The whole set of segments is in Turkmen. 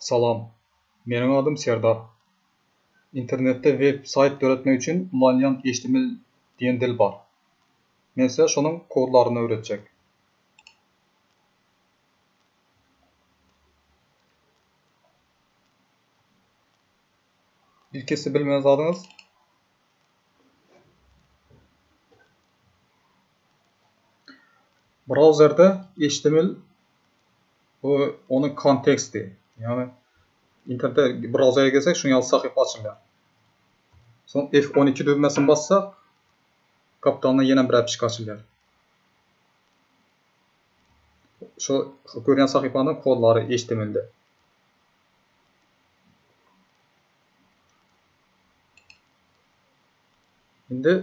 Salam. Meniň adym Serdar. Internetde web saýt döretmek üçin ulanylýan HTML diýen dil bar. Men size şonuň kodlaryny öwretjek. Ilkisi bilmeli zadyňyz Brauzerde HTML bu onuň konteksti. Ýagny internete brauzere girsek şuň ýaly sahypa açylýar. Soň F12 düwmesini bassak gapdalynda ýene bir äpişik açylýar. Şu görýän sahypanyň kodlary HTML-de. Indi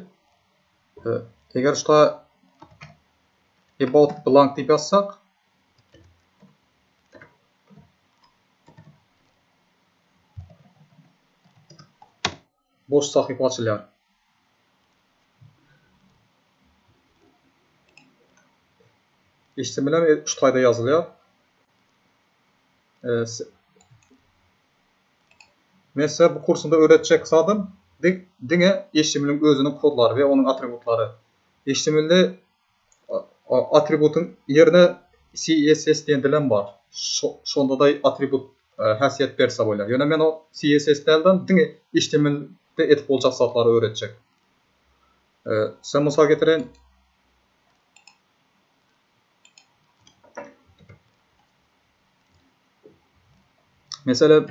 eger şuta about blank diýip ýazsak boş sahypa açylýar. HTML hem şu taýda ýazylýar. Men size bu kursumda öwretjek zadym diňe HTML-iň özüniň kodlary we onuň atributlary. HTML-de atributyň ýerine CSS diýen dilem bar. Şonda-da atribut häsiýet berse bolýar. Ýöne men o CSS dälden diňe HTML-de edip boljak zatlary öwretjek. Size mysal getireýin. Meselem,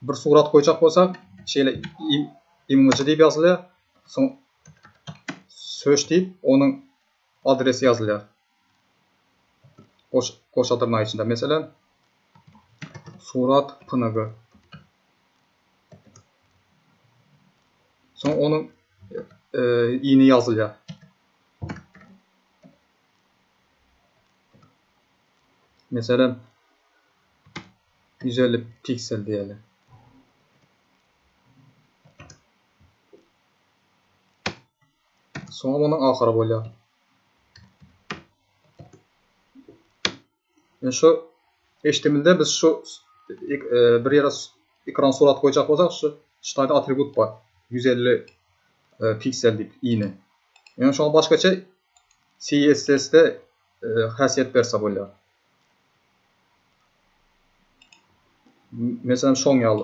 bir surat goýjak bolsak, şeýle img diýip ýazylýar. Soň search diýip, onuň adresi ýazylýar. Goş goşa dyrnak içinde. Meselem, surat png. Soň onuň ini ýazylýar. Meselem 150 piksel diýeli. Soňra onuň ahyry bolýar. Yani şu HTML'de biz şu e, bir ýere ekran surat goýjak bolsak şu ştaýda atribut bar. 150 e, piksel diýip ini. Yani şoňa başgaça CSS-de häsiýet berse bolýar. Meselem şoň ýaly.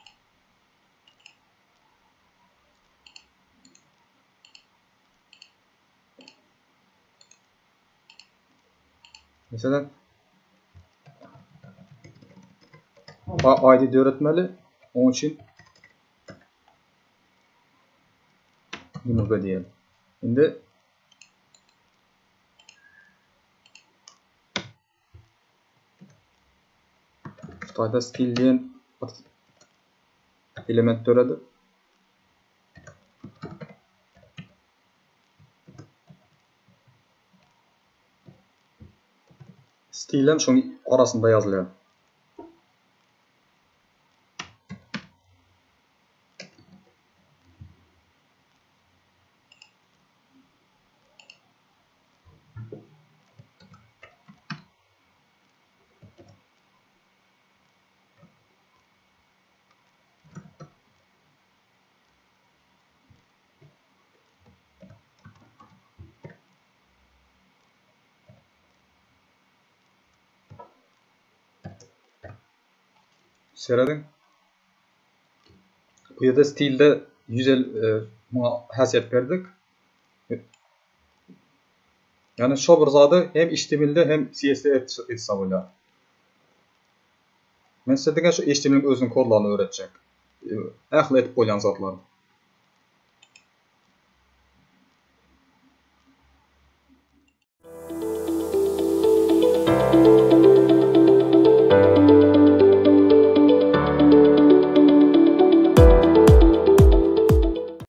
Meselem ID döretmeli. Onuň üçin img diýelim. Indi Hytaýda stil diýen element döredi. Stil hem şoň arasynda ýazylýar. Serediň. Bu ýerde stilde 150 e, muňa häsiýet berdik. Ýagny şo bir zady hem HTML-de hem CSS-de etse bolýar. Men size diňe şu HTML-iň özüniň kodlaryny öwretjek. Ähli edip bolýan zatlary.